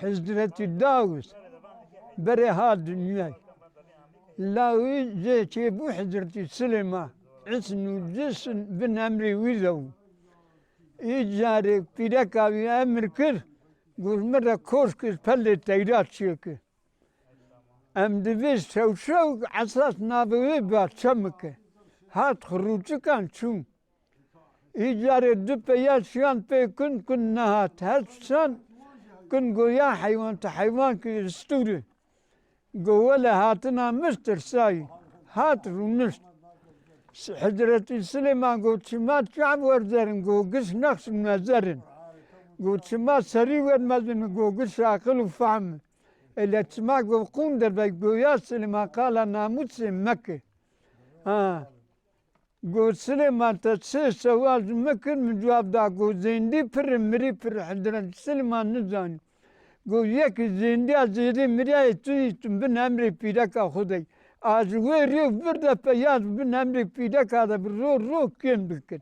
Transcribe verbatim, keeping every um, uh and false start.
Hezretî Dawûd berê hat dinyayê. Lawî jê çêbû Hezretî Silêman, îsn û cisn bin emrê wî de bû. Îcarê pîreka wî emir kir, got, min re koşk ji pelê teyra çêke. Em divê şew şew esas navê wê ba çemike. Hat xirûçikan çûn. Îcarê du peya şiyan pê kin, kin nehat. Her şan kin go ya heywan, tu heywan ki stûrî. Go wele hatina min tirsayî. Hat rûnişt. Hezretî Silêman go çima çav werzerin, go giş nexş û nezerin. Go çima serî wermezin, go giş aqil û fehm. Ele çima go qûn derbe, go ya Silêman qala namûsê meke. Ha. Go Silêman te çi sewal ji min kir, min cewab da, go zêndî pir e, mirî pir e, Hezretî Silêman nizanî. Go yekî zêndiya zêdê miriyayê tu yî tu bin emrê pîreka xwe de yî. A ji wê rê vir de peyaz bin emrê pîreka de bi ro ro kêm bikir.